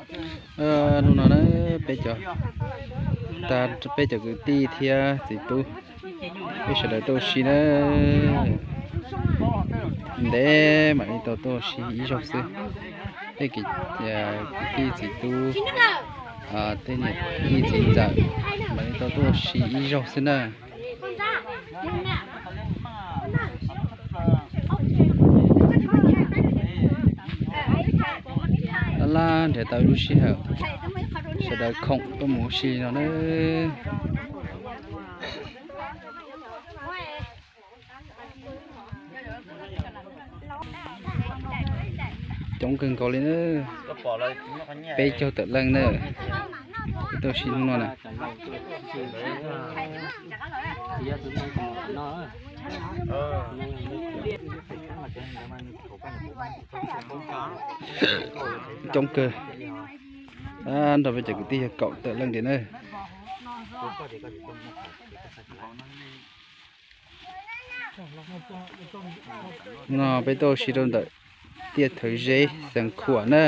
Hnub no na, peb cov, peb cov kwv tij thiab txiv tub, peb sawv daws tuaj ua si na. Ntev mam li tau tuaj ua si ib zaug xwb. Tej kwv tij txiv tub, tej niam txiv ntxawm mam li tau tuaj ua si ib zaug xwb na. Laj laj nrhiav tau ib lub sij hawm sawv daws khoom tuaj mus ua si no na. Coob kawg nkaus li na, peb caug tawm leej na, tuaj ua si hnub no na. Coob kawg. Nrog peb cov kwv tij yog kaum tawm leej tiag na. Hnub no peb tuaj ua si rau ntawm tiaj Thawv Zeb, xeev Khuam na.